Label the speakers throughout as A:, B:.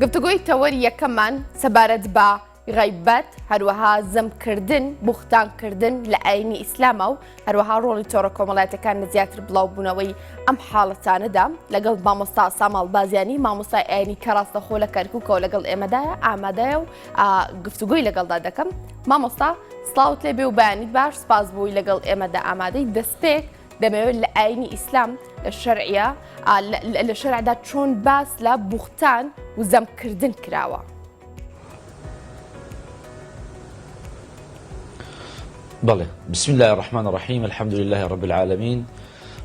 A: گفتوگۆی تەوەری یەکەممان سەبارەت بە غەیبەت، هەروەها زەمکردن، بوختانکردن لە ئاینی ئیسلامە و هەروەها ڕۆڵی تۆڕە کۆمەڵایەتەکان لە زیاتر بڵاوبوونەوەی ئەم حاڵەتانەدا لەگەڵ مامۆستا ساماڵ بازیانی مامۆستای ئاینی کە ڕاستەخۆ لە کەرکووکەوە لەگەڵ ئێمەدایە ئامادەیە و گفتوگۆی لەگەڵدا دەکەم. مامۆستا سڵاوت لێبێ و بەیانیت باش سپاس بۆی لەگەڵ ئێمەدا ئامادەی دەستپێک دەمەوێت لە ئاینی ئیسلام لە شەرعە لە شەرعدا چۆن باس لە بوختان و زەمکردن کراوە؟
B: بەڵێ بسم الله الرحمن الرحیم الحمد لله رب العالمین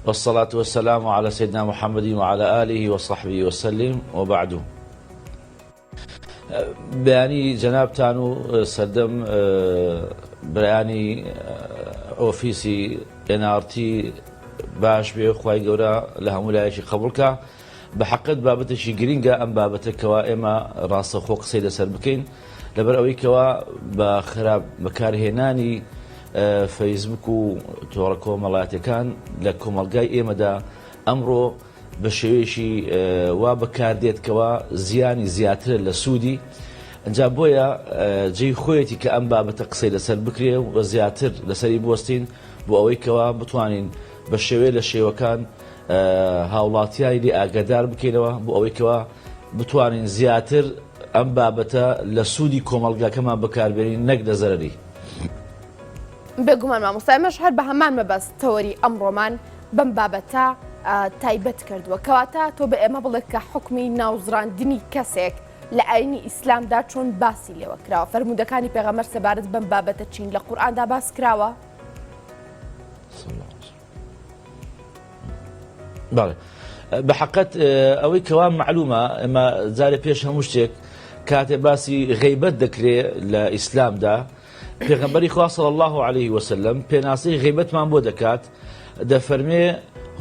B: والصلاة والسلام على سيدنا محمد وعلى آله وصحبه وسلم وبعد بەیانی جەنابتان و سەردەم برایانی ئۆفیسی NRT باش بێ خوای گەورە لە هەموو لایەکی قبوڵکە بە حەقت بابەتێکی گرینگە ئەم بابەتە کەوا ئێمە ڕاستەوخۆ قسەی لەسەر بکەین لەبەر ئەوەی کەوا بە خراپ بەکارهێنانی فەیسبوک و تۆڕە کۆمەڵاتەکان لە کۆمەڵگای ئێمەدا ئەمڕۆ بە شێوەیەکی وا بەکاردێت کەوا زیانی زیاترە لە سوودی ئەجا بۆیە جێی خۆیەتی کە ئەم بابەتە قسەی لەسەر بکرێ و زیاتر لەسەری بوەستین بۆ ئەوەی کەوا بتوانین بە شێوەیە لە شێوەکان هاوڵاتیانی لێ ئاگادار بکەینەوە بۆ ئەوەی کەوا بتوانین زیاتر ئەم بابەتە لە سوودی کۆمەڵگاکەمان بەکاربێنین نەک لە زەرەری.
A: بێگومان مامۆستا ئێمەش هەر بە هەمان مەبەست تەوەری ئەمڕۆمان بەم بابەتە تایبەت کردووە کەواتە تۆ بە ئێمە بڵێ کە حوکمی ناوزڕاندنی کەسێک لە ئاینی ئیسلامدا چۆن باسی لێوە کراوە فەرموودەکانی پێغەمبەر سەبارەت بەم بابەتە چین لە قورئاندا باس کراوە؟
B: بەڵێ بە حقت ئەوەی کەوا معلومە ئێمە جارێ پێش هەموو شتێک کاتێ باسی غیبەت دەکرێ لە ئیسلامدا پێغەمبەری خوا صلی الله علیه وسلم پێناسەی غیبەتمان بۆ دەکات دەفەرمێ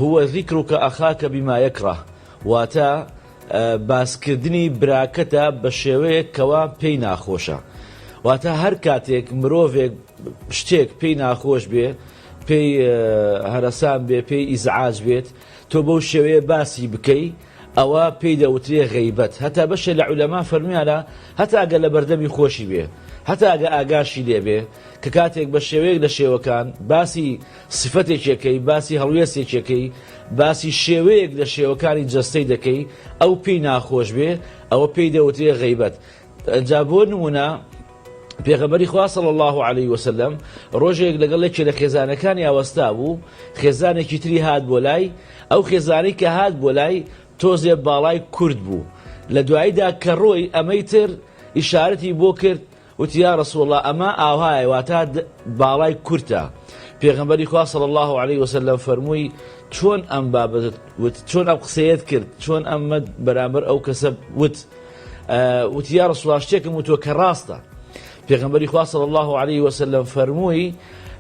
B: هو ذکرک اخاک بما یکره واتە باسکردنی براکەتە بە شێوەیەک کەوا پێی ناخۆشە واتە هەر کاتێک مرۆڤێک شتێک پێی ناخۆش بێ پێی هەرەسان بێ پێی ئیزعاج بێت تۆ بەو شێوەیە باسی بکەی ئەوە پێی دەوترێ غەیبەت هەتا بەشێ لە عولەما فەرمویانە هەتا ئەگەر لە بەردەمی خۆشی بێ هەتا ئەگە ئاگاشی لێ بێ کە کاتێک بە شێوەیەک لە شێوەکان باسی سفەتێکێکەی باسی هەڵوێستێکێکەی باسی شێوەیەک لە شێوەکانی جەستەی دەکەی ئەو پێی ناخۆش بێ ئەوە پێی دەوترێ غەیبەت جا بۆ نمونە پێغەمبەری خوا صلی الله علیه وسلم ڕۆژێک لەگەڵ یەکێ لە خێزانەکانی ئاوەستا بوو خێزانێکی تری هات بۆ لای ئەو خێزانەی کە هات بۆ لای تۆزێ باڵای کورد بوو لە دواییدا کە ڕۆی ئەمەی تر ئیشارەتی بۆ کرد وتی یا رسول الله ئەمە ئاوهایە واتا باڵای کورتە پێغەمبەری خوا صلی الله علیه وسلم فەرمووی چۆن ئەم بابەتت وت چۆن ئەم قسەیەت کرد چۆن ئەمەت بەرامبەر ئەو کەسە وت وتی یا رسول الله شتێکم وتووە کە ڕاستە پێغەمبەری خوا صلی الله علیه وسلم فەرمووی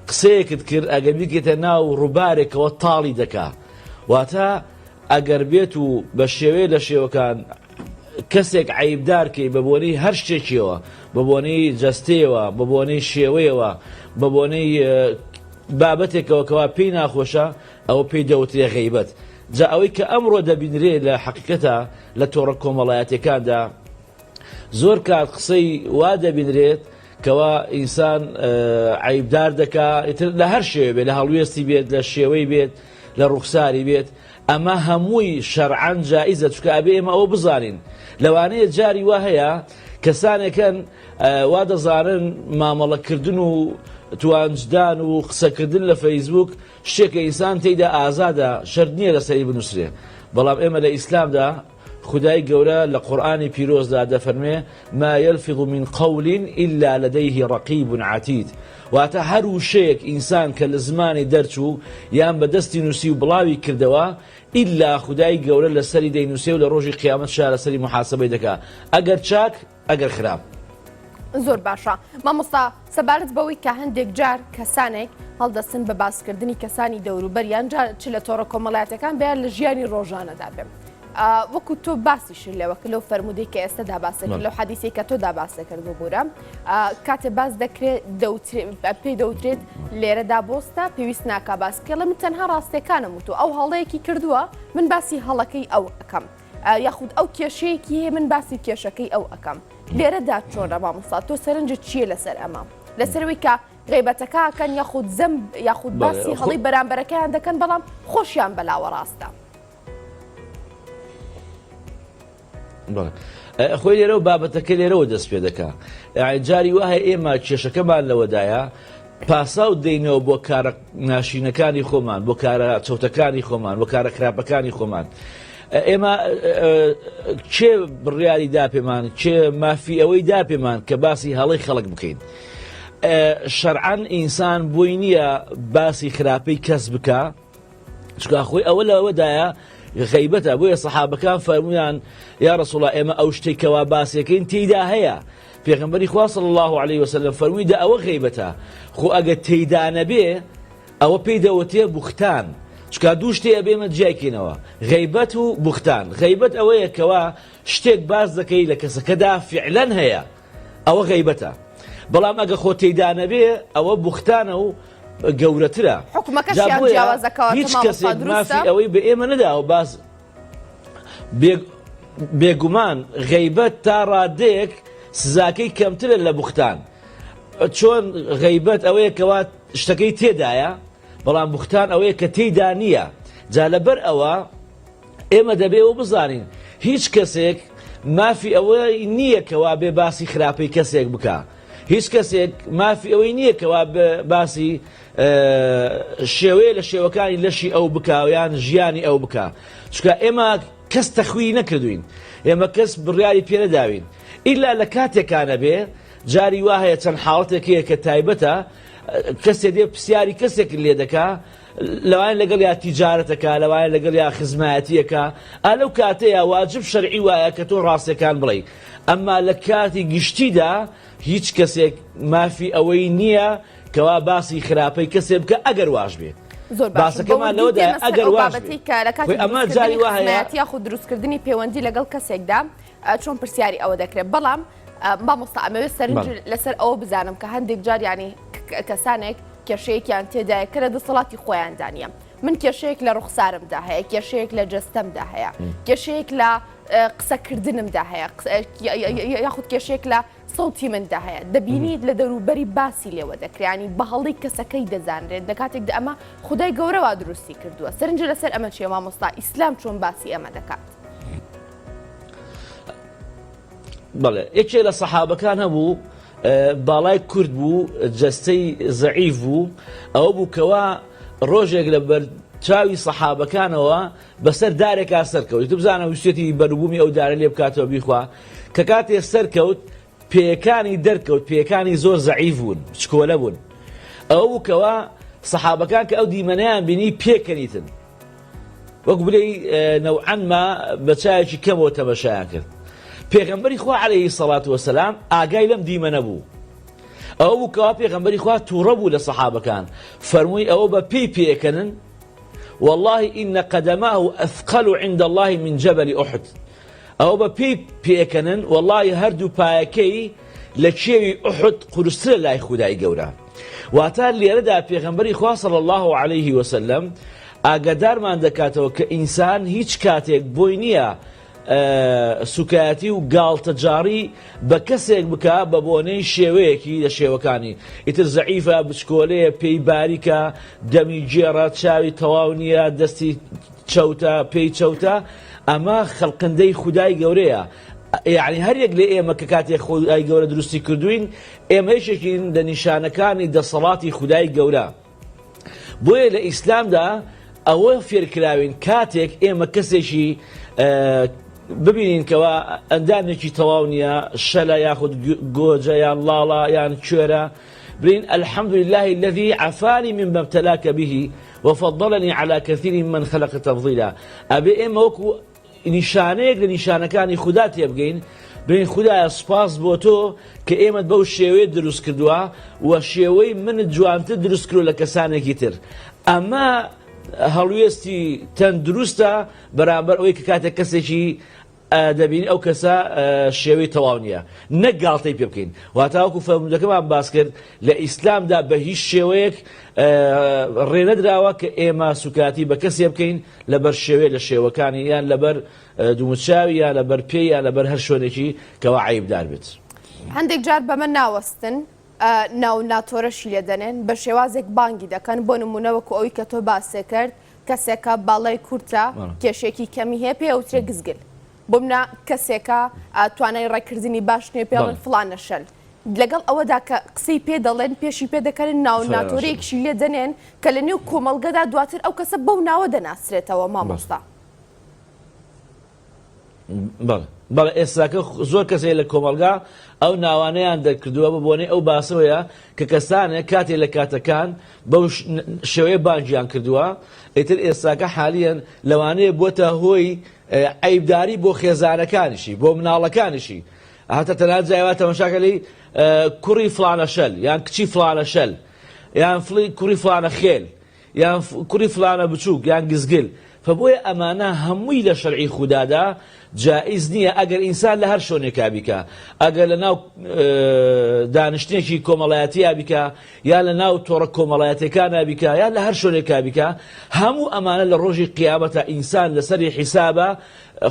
B: قسەیەکت کرد ئەگەر بیکەیتە ناو ڕووبارێکەوە تاڵی دەکا واتە ئەگەر بێت و بە شێوەیە لە شێوەکان کەسێک عیبدار کەی بە بۆنەی هەر شتێکیەوە بە بۆنەی جەستەیەوە بە بۆنەی شێوەیەوە بە بۆنەی بابەتێکەوە کەوا پێی ناخۆشە ئەوە پێی دەوترێ غەیبەت جا ئەوەی کە ئەمڕۆ دەبینرێ لە حەقیقەتا لە تۆڕە کۆمەڵایەتیەکاندا زۆر کات قسەی وا دەبینرێت کەوا ئینسان عیبدار دەکا ئیتر لە هەر شێوێ بێت لە هەڵوێستی بێت لە شێوەی بێت لە ڕوخساری بێت ئەمە هەمووی شەرعەن جائیزە چونکە ئەبێ ئێمە ئەوە بزانین لەوانەیە جاری وا هەیە کەسانێکن وا دەزانن مامەڵەکردن و توانجدان و قسەکردن لە فەیسبوک شتێکە ئینسان تێیدا ئازادە شەرت نییە لەسەری بنووسرێ بەڵام ئێمە لە ئیسلامدا خودای گەورە لە قورئانی پیرۆزدا دەفەرموێ ما یلفظ من قول الا لدیه رقیب عتید واتە هەر وشەیەک ئینسان کە لە زمانی دەرچوو یان بە دەستی نووسی و بڵاوی کردەوە ئیلا خودای گەورە لەسەری دەینووسێ و لە ڕۆژی قیامەت شا لەسەری محاسبەی دەکا ئەگەر چاک ئەگەر خراپ.
A: زۆر باشە مامۆستا سەبارەت بەوەی کە هەندێک جار کەسانێک هەڵدەستن بە باسکردنی کەسانی دەوروبەریان جا چ لە تۆڕە کۆمەڵایەتەکان بێ لە ژیانی ڕۆژانەدا بێ وەکو تۆ باسیشت لێوە کە لەو فەرموودەی کە ئێستا باسە کرد لەو حەدیسەی کە تۆ دا باسە کرد ببوورە کاتێ باس دەکرێت پێی دەوترێت لێرەدا بۆستە پێویست ناکا باس بکەڵێ من تەنها ڕاستەکانم وتو ئەو هەڵەیەکی کردووە من باسی هەڵەکەی ئەو ئەەکەم. یاخود ئەو کێشەیەکی هەیە من باسی کێشەکەی ئەو ئەکەم لێرەدا چۆنە مامۆستا تۆ سەرنجت چییە لەسەر ئەمە لەسەرەوەی کە غیبەتەکە ئەکەن یاخود زەم یاخود باسی هەڵی بەرامبەرەکەیان دەکەن بەڵام خۆشیان بەلاوە ڕاستە.
B: خۆی لێرەوە بابەتەکە لێرەوە دەست پێ دەکا جاری وایە ئێمە کێشەکەمان لەوەدایە پاساو دەینەوە بۆ کارە ناشینەکانی خۆمان بۆ کارە چەوتەکانی خۆمان بۆ کارە خراپەکانی خۆمان ئێمە کێ بڕیاری دا پێمان کێ مافی ئەوەی دا پێمان کە باسی هەڵی خەڵک بکەین شەرعەن ئینسان بۆی نییە باسی خراپەی کەس بکە چونکە خۆی ئەوە لەوەدایە غەیبەتە بۆیە سەحابەکان فەرموویان یا رسول الله ئێمە ئەو شتێک کەوا باسێکەین تێیدا هەیە پێغەمبەری خوا صلی الله علیه وسلم فەرمووی دە ئەوە غەیبەتە خۆ ئەگە تێیدا نەبێ ئەوە پێی دەوتێ بوختان چکا دوو شتێ ئەبێمە جیایکەینەوە غەیبەت و بوختان غەیبەت ئەوەیە کەوا شتێک باس دەکەی لە کەسەکەدا فعلەن هەیە ئەوە غەیبەتە بەڵام ئەگە خۆ تێیدا نەبێ ئەوە بوختانە و گەورەترە
A: حکومەکەشیان جیاوازە کەواتە
B: هیچ
A: مامۆستا
B: کەسێک
A: دروستە؟
B: مافی ئەوەی بە ئێمە نەداوە باس بێگومان غەیبەت تا ڕادەیەک سزاکەی کەمترە لە بوختان چۆن غەیبەت ئەوەیە کەوا شتەکەی تێدایە بەڵام بوختان ئەوەیە کە تێیدا نییە جا لەبەر ئەوە ئێمە دەبێ ئەوە بزانین هیچ کەسێک مافی ئەوەی نییە کەوا بێ باسی خراپەی کەسێک بکا هیچ کەسێک مافی ئەوەی نییە کەوا باسی شێوەیە لە شێوەکانی لەشی ئەو بکا یان ژیانی ئەو بکا چونکە ئێمە کەس تەخویری نەکردوین ئێمە کەس بڕیاری پێ نەداوین ئیلا لە کاتێکانە بێ جاری وا هەیە چەند حاڵەتێک هەیە کە تایبەتە کەسێ دێ پرسیاری کەسێک لێ دەکا لەوانە لەگەڵیا تیجارەتەکا لەوانە لەگەڵیا خزمایەتیەکا ئا لەو کاتەیا واجب شەرعی وایە کە تۆ ڕاستیەکان بڵێی ئەمما لە کاتی گشتیدا هیچ کەسێک مافی ئەوەی نییە کەوا باسی خراپەی کەسێ بکە ئەگەر واش بێ
A: زۆر باشە
B: باسەکەمان
A: بەوردی
B: لەوەدایە
A: دێمە سەر
B: ئەگەر
A: ئەو
B: واش بێ
A: بابەتەی کە لە کاتی
B: خۆی ئەمە
A: دروستکردنی
B: جاری وا هەیە
A: خزمایەتی یاخود دروستکردنی پەیوەندی لەگەڵ کەسێکدا چۆن پرسیاری ئەوە دەکرێت بەڵام مامۆستا ئەمەوێت سەرنج لەسەر ئەوە بزانم کە هەندێک جار ینی کەسانێک کێشەیەکیان تێدایە کە لە دەسەڵاتی خۆیاندا نییە من کێشەیەک لە ڕوخسارمدا هەیە کێشەیەک لە جەستەمدا هەیە کێشەیەک لە قسەکردنمدا هەیە یاخود کێشێک لە سەوتی مندا هەیە دەبینیت لە دەوروبەری باسی لێوە دەکرانی بە هەڵی کەسەکەی دەزانرێت لە کاتێکدا ئەمە خدای گەورەوە دروستی کردووە سەرنج لەسەر ئەمە چیە مامۆستا ئیسلام چۆن باسی ئەمە دەکات؟
B: بەڵێ یەکێ لە سەحابەکان هەبوو باڵای کورت بوو جەستەی زەعیف بوو ئەوە بوو کەوا ڕۆژێک لە بەر چاوی سەحابەکانەوە بەسەر دارێکا سەرکەوت تو بزانە ویستێتی بەروبوومی ئەو دارە لێ بکاتەوە بیخوا کە کاتێ سەرکەوت پێیەکانی دەرکەوت پێیەکانی زۆر زەعیف بوون چکۆلە بوون ئەوە بوو کەوا سەحابەکان کە ئەو دیمەنەیان بینی پێکەنیتن وەک بلێی نەوعەن ما بە چاوێکی کەمەوە تەمەشایان کرد. پێغەمبەری خوا عەلەیهی سەڵات وەسەلام ئاگای لەم دیمەنە بوو. ئەوە بوو کەوا پێغەمبەری خوا تووڕە بوو لە سەحابەکان، فەرمووی ئەوە بە پێی پێکەنن؟ والله إن قدماه أثقل عند الله من جبل أحد. ئەوە بە پێی پێکەنن وەڵاهی هەردوو پایەکەی لە کێوی ئوحد قورسترە لای خودای گەورە واتە لێرەدا پێغەمبەری خوا صلی الله علیه وسلم ئاگادارمان دەکاتەوە کە ئینسان هیچ کاتێک بۆی نییە سوکایەتی و گاڵتەجاڕی بە کەسێک بکە بە بۆنەی شێوەیەکی لە شێوەکانی ئیتر زەعیفە بچکۆلەیە پێی باریکە دەمی گێڕە چاوی تەواو نییە دەستی چەوتە پێی چەوتە ئەمە خەڵقندەی خودای گەورەیە یعنی هەر یەک لە ئێمە کە کاتێک خودای گەورە دروستی کردوین ئێمە یەکێکین لە نیشانەکانی دەسەڵاتی خودای گەورە بۆیە لە ئیسلامدا ئەوە فێرکراوین کاتێک ئێمە کەسێکی ببینین کەوا ئەندامێکی تەواو نییە شەلە یاخود گۆجە یان لاڵە یان کوێرە بلین الحمد لله الذي عفاني مما ابتلاك به وفضلني على كثير ممن خلق تفضيلا ئەبێ ئێمە وەکو نیشانەیەک لە نیشانەکانی خودا تێبگەین بڵێین خودایە سوپاس بۆ تۆ کە ئێمەت بەو شێوەیە دروست کردووە و شێوەی منت جوانتر دروست کردووە لە کەسانێکی تر ئەمە هەڵوێستی تەندروستە بەرامبەر ئەوەی کە کاتێک کەسێکی. دەبینی ئەو کەسە شێوەی تەواو نییە نەک گاڵتەی پێ بکەین. واتا وەکو فەرموودەکەمان باس کرد لە ئیسلامدا بە هیچ شێوەیەک ڕێ نەدراوە کە ئێمە سوکایەتی بە کەسێ بکەین لەبەر شێوەیە لە شێوەکانی یان لەبەر دوموچاوی یان لەبەر پێی یان لەبەر هەر شوێنێکی کەوا عەیبدار بێت.
A: هەندێک جار بەمە ناوەستن ناو ناتۆرەشی لێ دەنێن بە شێوازێک بانگی دەکەن بۆ نمونە وەکو ئەوی کە تۆ باسێ کرد کەسێکە باڵای کورتە کێشێکی کەمی هەیە پێ ئەوترێ گزگل بۆ منە کەسێکە توانای ڕێکردنی باش نیە پێڵن فڵانە شەل لەگەڵ ئەوەدا کە قسەی پێ دەڵێن پێشی پێ دەکەن ناو ناتۆرەیەکشی لێ دەنێن کە لە نێو کۆمەڵگەدا دواتر ئەو کەسە بەو ناوە دەناسرێتەوە مامۆستا.
B: بەڵێ بەڵێ ئێستاکە زۆر کەس هەیە لە کۆمەڵگا ئەو ناوانەیان دەرکردووە بە بۆنەی ئەو باسەوەیە کە کەسانێک کاتێ لە کاتەکان بەو شێوەیە بانگیان کردووە ئیتر ئێستاکە حالیەن لەوانەیە بۆتە هۆی عەیبداری بۆ خێزانەکانیشی بۆ مناڵەکانیشی هەتا تەنانەت جای وا تەماشاکە لێی کوڕی فڵانە شەل یان کچی فڵانە شەل یان فڵی کوڕی فڵانە خێل یان کوڕی فلانە بچوک یان گزگل فە بۆیە ئەمانە هەمووی لە شەرعی خودادا جائیز نییە ئەگەر ئینسان لە هەر شۆنێکا بیکا ئەگەر لە ناو دانیشتنێکی کۆمەڵایەتیا بیکا یا لە ناو تۆڕە کۆمەڵایەتیەکانا بیکا یا لە هەر شۆنێکا بیکا هەموو ئەمانە لە ڕۆژی قیامەتا ئینسان لەسەری حیسابە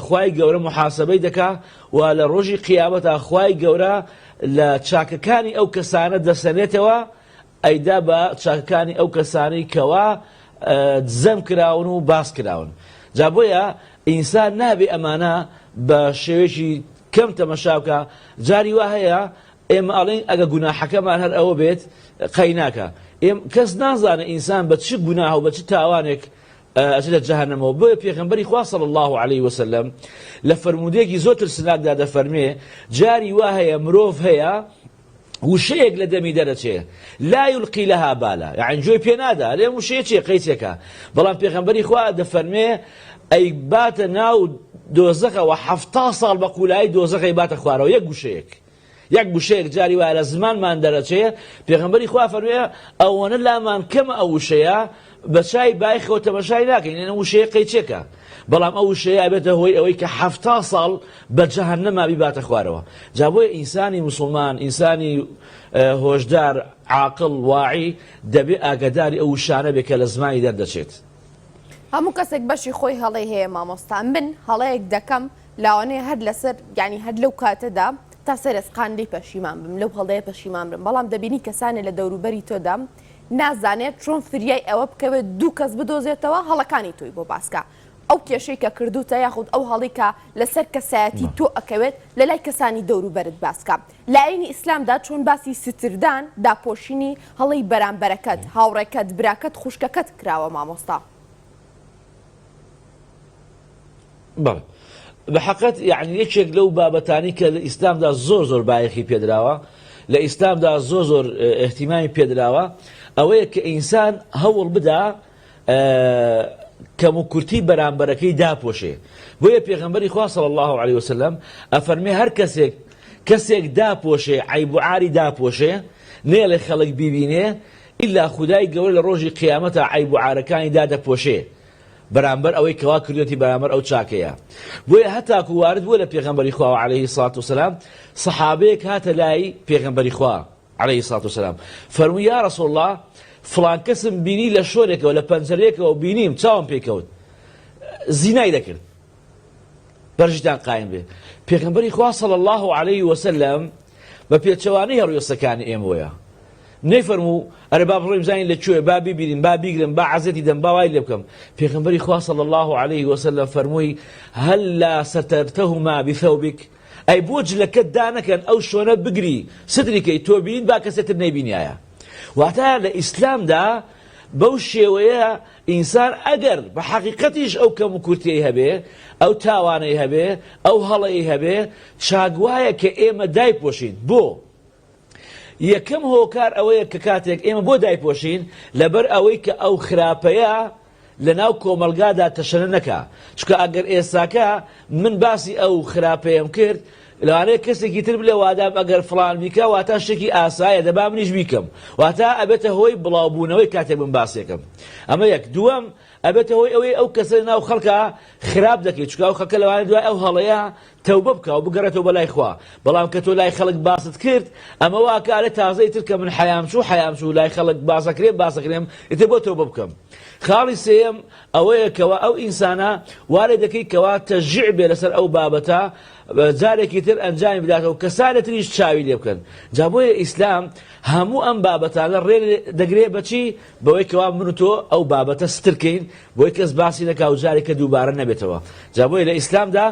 B: خوای گەورە محاسبەی دەکا و لە ڕۆژی قیامەتا خوای گەورە لە چاکەکانی ئەو کەسانە دەسەنێتەوە ئەیدا بە چاکەکانی ئەو کەسانەی کەوا زەم کراون و باس کراون. جا بۆیە ئینسان نابێ ئەمانە بە شێوەیەکی کەم تەمەشا بکا، جاری وا هەیە ئێمە ئەڵێین ئەگە گوناحەکەمان هەر ئەوە بێت قەیناکە، ئێم کەس نازانێ ئینسان بە چ گوناه و بە چ تاوانێک ئەچێتە جەهەنەمەوە، بۆیە پێغەمبەری خوا صلی اللە علیه وسلم لە فەرموودەیەکی زۆر ترسناکدا دەفەرموێ جاری وا هەیە مرۆڤ هەیە وشەیەک لە دەمی دەرەچێ لا یلقی لها بالا یەعنی گوێی پێ نادا ئەرێ ئەم وشەیە چیە قەیچێکە بەڵام پێغەمبەری خوا دەفەرمێ ئەی باتە ناو دۆزەخەوە 70 ساڵ بە قولایی دۆزەخەی باتە خوارەوە یەک وشەیەک یەک وشەیەک جاری وایە لە زمانمان دەرەچێ پێغەمبەری خوا فەرمێ ئەوەنە لامان کەمە ئەو وشەیە بە چای بایخەوە تەمەشای ناکەین ئەم وشەیە قەیچێکە بەڵام ئەو وشەیە ئەبێتە هۆی ئەوەی کە 70 ساڵ بە جەهەنەما بیباتە خوارەوە جا بۆیە ئینسانی موسڵمان ئینسانی هۆشدار عاقڵ واعی دەبێ ئاگاداری ئەو وشانە بێ کە لە زمانی دەردەچێت.
A: هەموو کەسێک بەشی خۆی هەڵەی هەیە مامۆستا من هەڵەیەک دەکەم لاوانەیە هەر لەسەر یانی هەر لەو کاتەدا تا سەر ئێسقان لێی پەشیمان بم لەو هەڵەیە پەشیمان بم بەڵام دەبینی کەسانێ لە دەوروبەری تۆدا نازانێت چۆن فریای ئەوە بکەوێت دوو کەس بدۆزێتەوە هەڵەکانی تۆی بۆ باسکە ئەو کێشەی کە کردوتە یاخود ئەو هەڵی کە لەسەر کەسایەتی تۆ ئەکەوێت لە لای کەسانی دەوروبەرت باسکە لە ئاینی ئیسلامدا چۆن باسی ستردان داپۆشینی هەڵەی بەرامبەرەکەت هاوڕێکەت براکەت خوشکەکەت کراوە مامۆستا؟
B: بەڵێ بە حەقت یعنی یەکێک لەو بابەتانی کە لە ئیسلامدا زۆر زۆر بایەخی پێدراوە لە ئیسلامدا زۆر زۆر اهتمامی پێدراوە ئەوەیە کە ئینسان هەوڵ بدا کەم و کورتی بەرامبەرەکەی داپۆشێ بۆیە پێغەمبەری خوا صلی الله علیه وسلم ئەفەرمێ هەر کەسێک کەسێک داپۆشێ عەیب و عاری داپۆشێ نێڵێ خەڵک بیبینێ ئیلا خودای گەورە لە ڕۆژی قیامەتا عەیب و عارەکانی دادەپۆشێ بەرامبەر ئەوەی کەوا کردوێتی بەرامبەر ئەو چاکەیە بۆیە هەتاکو وارد بووە لە پێغەمبەری خوا علیه الصلاة والسلام سەحابەیەک هاتە لای پێغەمبەری خوا علیه الصلاة والسلام فەرمووی یا رسول الله فڵان کەسم بینی لە شۆرێکەوە لە پەنجەرەیەکەوە بینیم چاوم پێکەوت زینای دەکرد بەرژیتان قایم بێ پێغەمبەری خوا صلی الله علیه وسلم بە پێچەوانەی هەڵوێستەکانی ئێمەوەیە نەیفەرموو ئەرێ با بڕۆین بزانین لە کوێ با بیبینین با بیگرم با عەزێتی دەم با وای لێ بکەم پێغەمبەری خوا صلی الله علیه وسلم فەرمووی هەلا سترتهما بثوبک ئەی بۆ جلەکەت دانەکەن ئەو شۆنە بگری ستری کەی تۆ بینیت با کەسێ تر نەیبینیایە واتە لە ئیسلامدا بەو شێوەیە ئینسان ئەگەر بە حەقیقەتیش ئەو کەم و کورتیەی هەبێ ئەو تاوانەی هەبێ ئەو هەڵەی هەبێ چاک وایە کە ئێمە دایپۆشین بۆ یەکەم هۆکار ئەوەیە کە کاتێک ئێمە بۆ دایپۆشین لەبەر ئەوەی کە ئەو خراپەیە لەناو کۆمەڵگادا تەشەنە نەکا چونکە ئەگەر ئێستاکە من باسی ئەو خراپەیەم کرد. لەوانەیە کەسێکی تر بلێ وادام ئەگەر فڵان بیکا واتا شتێکی ئاسایە دەبا منیش بیکەم واتا ئەبێتە هۆی بڵاوبوونەوەی کاتێک من باسێکم ئەمە یەک دووەم ئەبێتە هۆی ئەوەی ئەو کەسە ناو خەڵکە خراپ دەکەی چونکە ئەو خەڵکە لەوانەیە دوای ئەو هەڵەیە تەوبە بکا و بگەڕێتەوە بە لای خوا بەڵام کە تۆ لای خەڵک باست کرد ئەمە واکە ئەرێ تازە ئیتر کە من حەیام چوو حەیام چوو لای خەڵک باسەکرێم باسەکرێم ئیتر بۆ تەوبە بکەم خاڵی سێیەم ئەوەیە کەوا ئەو ئینسانە وا لێ دەکەی کەوا تەشجیع بێ لەسەر ئەو بابەتە جارێکی تر ئەنجامی بداتەوە کەسانی تریش چاوی لێ بکەن جا بۆیە ئیسلام هەموو ئەم بابەتانە ڕێ دەگرێ بەچی بەوەی کەوا من و تۆ ئەو بابەتە سترکەین بۆی کەس باسی نەکا و جارێکە دووبارە نەبێتەوە جا بۆیە لە ئیسلامدا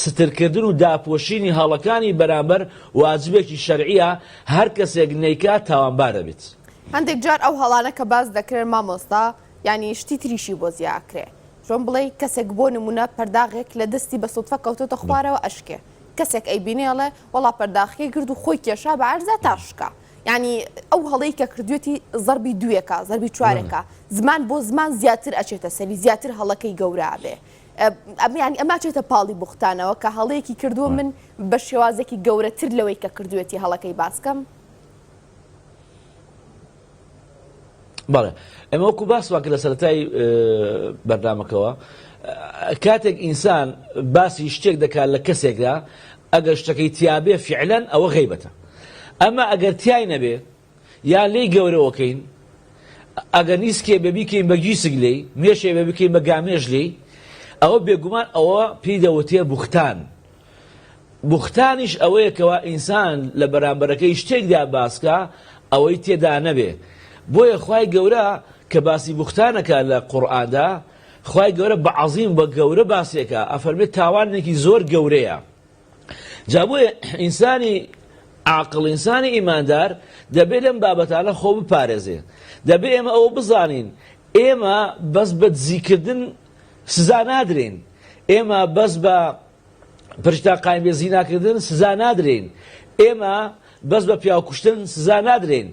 B: سترکردن و داپۆشینی هەڵەکانی بەرامبەر واجبێکی شەرعیە هەر کەسێک نەیکا تاوانبار دەبێت.
A: هەندێک جار ئەو هەڵانە کە باس دەکرێن مامۆستا یانی شتی تریشی بۆ زیا ئەکرێ چۆن بڵێی کەسێک بۆ نمونە پەرداغێک لە دەستی بە سوتفە کەوتۆتە خوارەوە ئەشکێ کەسێک ئەیبینێ ئەڵێ وەڵا پەرداخەکەی گرت و خۆی کێشا بە عەرزا تا شکا یانی ئەو هەڵەی کە کردوێتی زەربی دووێکە زەربی چوارێکە زمان بۆ زمان زیاتر ئەچێتە سەری زیاتر هەڵەکەی گەورە ئەبێ ئەم یانی ئەمە چێتە پاڵی بوختانەوە کە هەڵەیەکی کردووە من بە شێوازێکی گەورەتر لەوەی کە کردوێتی هەڵەکەی باسکەم.
B: بەڵێ ئێمە وەکو باسمان کرد لە سەرەتای بەرنامەکەوە کاتێک ئینسان باسی شتێک دەکات لە کەسێکدا ئەگەر شتەکەی تیابێ فعلەن ئەوە غیبەتە ئەمە ئەگەر تیای نەبێ یا لێی گەورەوەکەین ئەگەر نیسکێ بێ بیکەین بە گیسک لێی مێشێ بێ بکەین بە گامێش لێی ئەوە بێگومان ئەوە پێی دەوتێ بوختان بوختانیش ئەوەیە کەوا ئینسان لە بەرامبەرەکەی شتێکدا باسکا ئەوەی تێدا نەبێ بۆیە خوای گەورە کە باسی بوختانەکا لە قورئاندا خوای گەورە بە عەزیم بە گەورە باسێکا ئەفەرمێ تاوانێکی زۆر گەورەیە جا بۆیە ئینسانی عاقڵ ئینسانی ئیماندار دەبێ لەم بابەتانە خۆ بپارێزێ دەبێ ئێمە ئەوە بزانین ئێمە بەس بە دزیکردن سزا نادرێین ئێمە بەس بە پرشتا قایم بێ زیناکردن سزا نادرێین ئێمە بەس بە پیاوکوشتن سزا نادرێین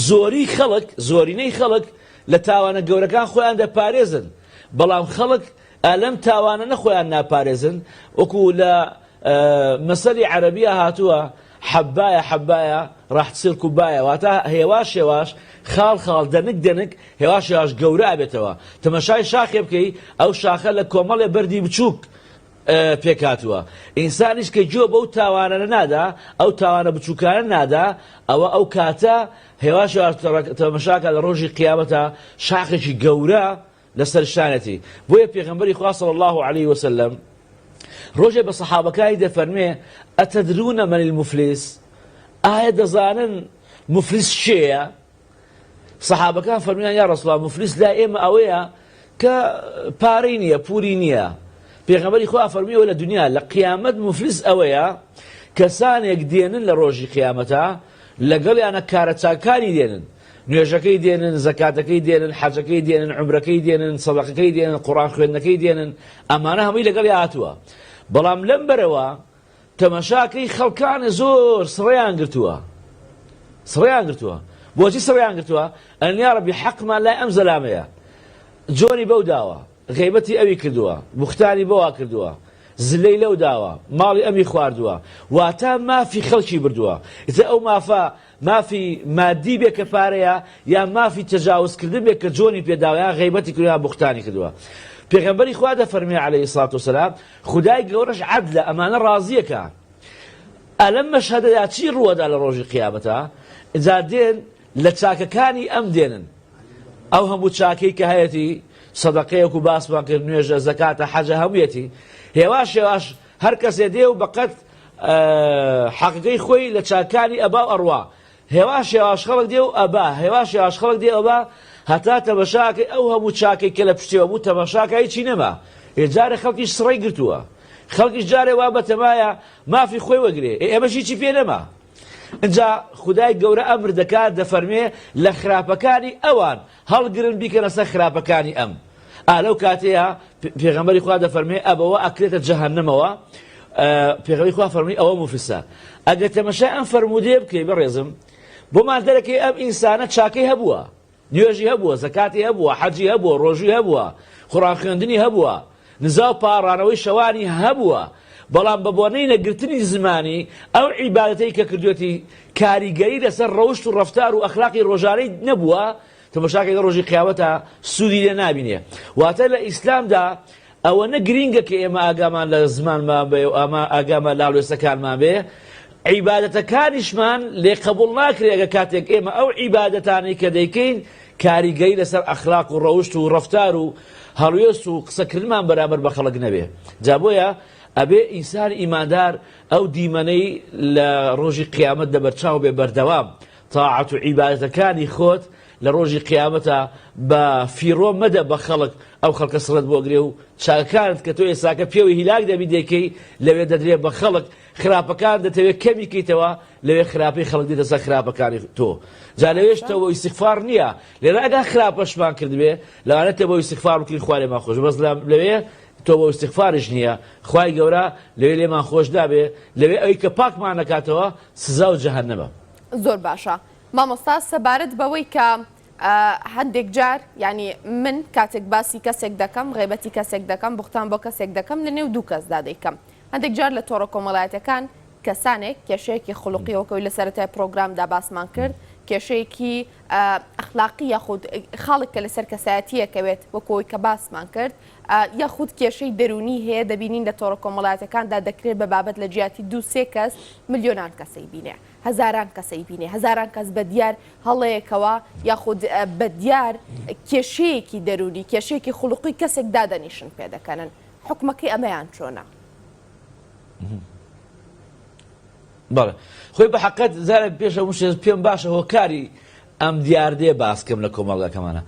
B: زۆری خەڵک زۆرینەی خەڵک لە تاوانە گەورەکان خۆیان دەپارێزن بەڵام خەڵک ئەلەم تاوانە نەخۆیان ناپارێزن وەکو لە مەسەلی عەرەبیە هاتووە حەبایە حەبایە راح تصير كوبايە واتە هێواش هێواش خاڵ خاڵ دەنک دەنک هێواش هێواش گەورە ئەبێتەوە تەمەشای شاخێ بکەی ئەو شاخە لە کۆمەڵێ بەردی بچووک پێکهاتووە ئینسانیش کە گوێ بەو تاوانانە نادا ئەو تاوانە بچووکانە نادا ئەوە ئەو کاتە هێواش هێواش تەمەشاکە لە ڕۆژی قیامەتە شاخێکی گەورە لەسەر شانەتی بۆیە پێغەمبەری خوا صلی الله علیه وسلم ڕۆژێ بە سەحابەکانی دەفەرمێ ئەتدرون من المفلس ئایا دەزانن مفلس کێیە سەحابەکان فەرمیان یا رسول الله مفلس لای ئێمە ئەوەیە کە پارەی نییە پولی نییە پێغەمبەری خوا فەرمیەوە لە دنیا لە قیامەت مفلس ئەوەیە کەسانێک دێنن لە ڕۆژی قیامەتە لەگەڵیانە کارە چاکانی دێنن نوێژەکەی دێنن زەکاتەکەی دێنن حەجەکەی دێنن عمرەکەی دێنن سەدەقەکەی دێنن قورئان خوێندنەکەی دێنن ئەمانە هەمووی لەگەڵی هاتووە بەڵام لەم بەرەوە تەمەشاکەی خەڵکانە زۆر سڕیان گرتووە سڕیان گرتووە بۆچی سڕیان گرتووە ئەن یا ڕەبی حەقمان لای ئەم زەلامەیە جۆری بەو داوە غیبەتی ئەوی کردووە بوختانی بەوا کردووە زلەی لەو داوە ماڵی ئەمی خواردووە واتە مافی خەڵکی بردووە ئیتر ئەو مافە مافی مادی بێ کە پارەیە یان مافی تەجاوز کردن بێ کە جۆنی پێداوە یان غیبەتی کردووە یان بوختانی کردووە پێغەمبەری خوا دەفەرموێ عەلەیهی سڵات وسەلام خودای گەورەش عەدلە ئەمانە ڕازیەکە ئەلەم مەشهەدەدا چی ڕووەدا لە ڕۆژی قیامەتا ئینجا دێن لە چاکەکانی ئەم دێنن ئەو هەموو چاکەی کە هەیەتی سەدەقەیەک و باسمان کرد نوێژە زەکاتە حەجە هەموویەتی هێواش هێواش هەر کەسێ دێ و بەقەت حەقەکەی خۆی لە چاکانی ئەبا و ئەڕوا هێواش هێواش خەڵک دێ و ئەبا هێواش هێواش خەڵک دێ ئەبا هەتا تەمەشاکەی ئەو هەموو چاکەی کە لە پشتیەوە بوو تەمەشاکە هیچی نەما ئێ جارێ خەڵکیش سڕەی گرتووە خەڵکیش جارێ وا بەتەمایە مافی خۆی وەگرێ ئێ ئێمەش هیچی پێ نەما ئینجا خودای گەورە ئەمر دەکات دەفەرمێ لە خراپەکانی ئەوان هەڵگرن بیکەنە سەر خراپەکانی ئەم ئا لەو کاتەیە پێغەمبەری خوا دەفەرمێ ئەبەوە ئەکرێتە جەهەنەمەوە پێغەمبەری خوا فەرمی ئەوە موفلسە ئەگەر تەمەشای ئەم فەرموودەیە بکەی بەڕێزم بۆمان دەرەکەی ئەم ئینسانە چاکەی هەبووە نوێژی هەبووە زەکاتی هەبووە حەجی هەبووە ڕۆژووی هەبووە قوڕان خوێندنی هەبووە نزا و پاڕانەوەی شەوانی هەبووە. بەڵام بە بۆنەی نەگرتنی زمانی ئەو عیبادەتەی کە کردوێتی کاریگەری لەسەر ڕەوشت و ڕەفتار و ئەخلاقی ڕۆژانەی نەبووە، تەماشاکەی لە ڕۆژی قیامەتا سوودی لێ نابینێ. واتە لە ئیسلامدا ئەوەنە گرینگە کە ئێمە ئاگامان لە زمانمان بێ و ئاما ئاگامان لە هەڵوێستەکانمان بێ، عیبادەتەکانیشمان لێ قەبووڵ ناکرێ ئەگەر کاتێک ئێمە ئەو عیبادەتانەی کە دەیکەین کاریگەری لەسەر ئەخلاق و ڕەوشت و ڕەفتار و هەڵوێست و قسەکردنمان بەرامبەر بە خەڵک نەبێ. جا بۆیە ئەبێ ئینسانی ئیماندار ئەو دیمەنەی لە ڕۆژی قیامەت لەبەرچاو بێ بەردەوام تاعەت و عیبادەتەکانی خۆت لە ڕۆژی قیامەتا بە فیڕۆ مەدە بە خەڵک ئەو خەڵکە سڕت بۆ گرێ و چاکەکانت کە تۆ ئێستاکە پێوەی هیلاک دەبی دەیکەی لەوێ دەدرێ بە خەڵک خراپەکان دەتەوێ کەمی کەیتەوە لەوێ خراپەی خەڵک دێتە سەر خراپەکانی تۆ جا لەوێش
A: باشە.
B: تەوبە و ئیستیغفار نییە لێرە ئەگەر خراپەشمان کردبێ لەوانەیە تەوبە و ئیستیغفار بکەین خوا لێمان خۆش بەس لەوێ تۆبە و ئیستیغفاریش نییە خوای گەورە لەوێ لێمان خۆش نابێ لەوێ ئەوی کە پاکمان نەکاتەوە سزا و جەهەنەمە.
A: زۆر باشە مامۆستا سەبارەت بەوەی کە هەندێک جار یانی من کاتێک باسی کەسێک دەکەم غیبەتی کەسێک دەکەم بوختان بۆ کەسێک دەکەم لە نێو دوو کەسدا دەیکەم هەندێک جار لە تۆڕە کۆمەڵایەتەکان کەسانێک کێشەیەکی خولقی وەکەوەی لە سەرەتای پرۆگرامدا باسمان کرد کێشەیەکی ئەخلاقی یاخود خاڵێک کە لەسەر کەسایەتیەکەوێت وەکەوەی کە باسمان کرد یاخود کێشەی دەروونی هەیە دەبینین لە تۆڕە کۆمەڵایەتەکاندا دەکرێت بە بابەت لە جیاتی دوو سێ کەس ملیۆنان کەسەی بینێ هەزاران کەسەی بینێ هەزاران کەس بە دیار هەڵەیەکەوە یاخود بە دیار کێشەیەکی دەروونی کێشەیەکی خوڵقی کەسێک دادەنیشن پێدەکەنن حکومەکەی ئەمەیان چۆنە؟
B: بەڵێ خۆی بە حەقەت زارە پێش هەموو شتێک پێم باشە هۆکاری ئەم دیاردەیە باس کەم لە کۆمەڵگاکەمانە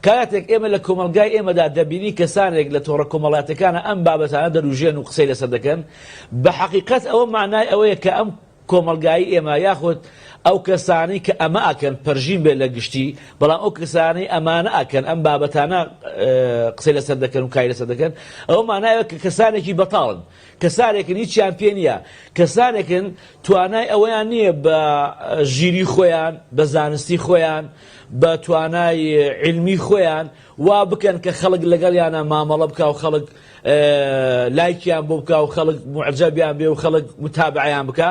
B: کاتێک ئێمە لە کۆمەڵگای ئێمەدا دەبینی کەسانێک لە تۆڕە کۆمەڵاتەکانە ئەم بابەتانە دەروژێن و قسەی لەسەر دەکەن بە حەقیقەت ئەوە مانای ئەوەیە کە ئەم کۆمەڵگای ئێمە یاخود ئەو کەسانەی کە ئەمە ئەکەن پەرژین بێت لە گشتی بەڵام ئەو کەسانەی ئەمانە ئەکەن ئەم بابەتانە قسەی لەسەر دەکەن و کاری لەسەر دەکەن ئەوە مانایە کە کەسانێکی بەتاڵن کەسانێکن هیچیان پێ نییە، کەسانێکن توانای ئەوەیان نییە بە ژیری خۆیان، بە زانستی خۆیان، بە توانای عیلمی خۆیان وا بکەن کە خەڵک لەگەڵیانە مامەڵە بکا و خەڵک لایکیان بۆ بکا و خەڵک موعجەبیان بێ و خەڵک متابعەیان بکا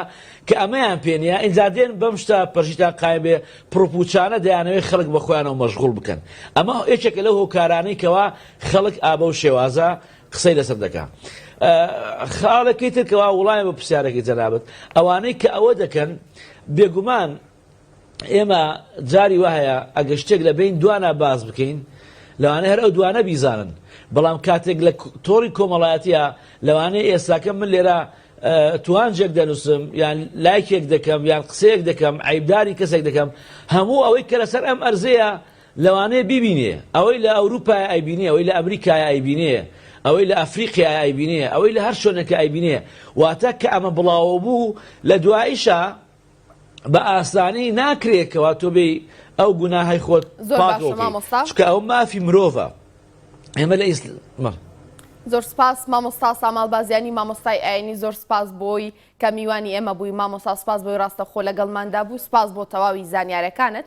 B: کە ئەمەیان پێ نییە ئینجا دێن بەم شتە پەرژیتان قایم بێ پڕوپوچانە دەیانەوێت خەڵک بە خۆیانەوە مەشغوڵ بکەن ئەمە یەکێکە لەو هۆکارانەی کەوا خەڵک ئابەو شێوازە قسەی لەسەر دەکا. خاڵێکی تر کەوا وڵامی بە پرسیارەکەی جەنابت، ئەوانەی کە ئەوە دەکەن بێگومان ئێمە جاری وا هەیە ئەگەر شتێک لە بین دوانا باس بکەین لەوانەیە هەر ئەو دوانە بیزانن بەڵام کاتێک لە تۆڕی کۆمەڵایەتیە لەوانەیە ئێستاکە من لێرە توانجێک دەنووسم یان لایکێک دەکەم یان قسەیەک دەکەم عیبداری کەسێک دەکەم هەموو ئەوەی کە لەسەر ئەم ئەرزەیە لەوانەیە بیبینێ، ئەوەی لە ئەوروپایە ئەیبینێ، ئەوەی لە ئەمریکایە ئەیبینێ، ئەوەی لە ئەفریقیایە ئەیبینێ، ئەوەی لە هەر شوێنێکە ئەیبینێ، واتە کە ئەمە بڵاوەو بوو لە دواییشا بە ئاسانی ناکرێ کەوا تۆ بێی ئەو گوناهەی خۆت
A: زۆر
B: پاکەوە
A: باشە
B: کەی،
A: مامۆستا.
B: چونکە ئەوە مافی مرۆڤە. ئێمە لە ئیسل. بەڵێ.
A: زۆر سپاس مامۆستا ساماڵ بازیانی مامۆستای ئاینی زۆر سپاس بۆی کە میوانی ئێمە بووی مامۆستا سپاس بۆی ڕاستەوخۆ لەگەڵماندا بووی سپاس بۆ تەواوی زانیارەکانت.